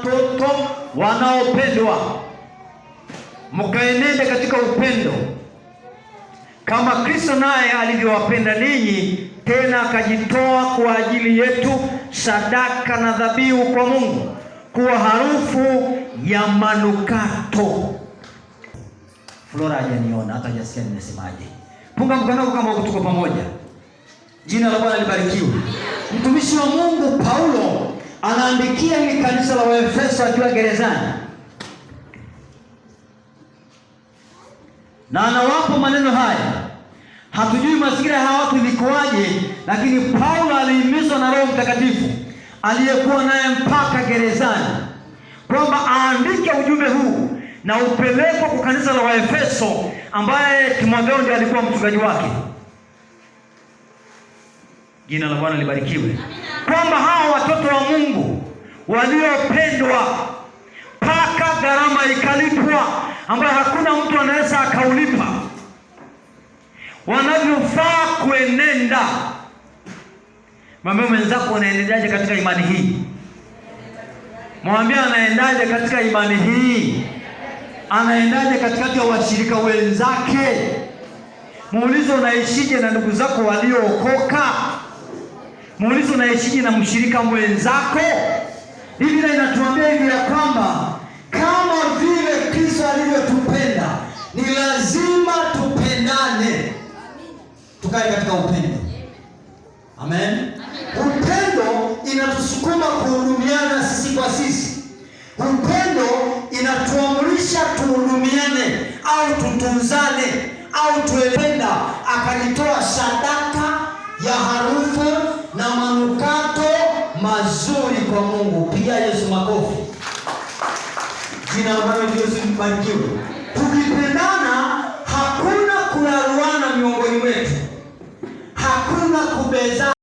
watoto wanaopendwa, mkaenende katika upendo kama Kristo naye alivyowapenda ninyi, tena akajitoa kwa ajili yetu sadaka na dhabihu kwa Mungu kuwa harufu ya manukato. Flora hajaniona hata hajasikia nimesemaje. Punga mkono wako kama tuko pamoja. Jina la Bwana libarikiwe. Mtumishi wa Mungu Paulo anaandikia hili kanisa la Waefeso akiwa gerezani, na anawapa maneno haya. Hatujui mazingira ya hawa watu ilikuwaje, lakini Paulo alihimizwa na Roho Mtakatifu aliyekuwa naye mpaka gerezani kwamba aandike ujumbe huu na upelekwe kwa kanisa la Waefeso ambaye Timotheo ndiye alikuwa mchungaji wake. Jina la Bwana libarikiwe, kwamba hawa watoto wa Mungu waliopendwa mpaka gharama ikalipwa, ambayo hakuna mtu anaweza akaulipa, wanavyofaa kuenenda. Mwambie mwenzako unaendaje katika imani hii? Mwambie anaendaje katika imani hii? Anaendaje katikati ya washirika wenzake? Muulize unaishije na ndugu zako waliookoka. Muulize unaishije na mshirika mwenzako. Biblia inatuambia hivi ya kwamba kama vile Kristo alivyotupenda ni lazima tupendane, tukae katika upendo. Amen. Upendo inatusukuma kuhudumiana sisi kwa sisi. Upendo inatuamrisha tuhudumiane au tutunzane au tuelenda. Akajitoa sadaka ya harufu na manukato mazuri kwa Mungu. Piga Yesu makofi. Jina la Bwana Yesu libarikiwe. Tukipendana hakuna kulaluana miongoni mwetu, hakuna kubeza.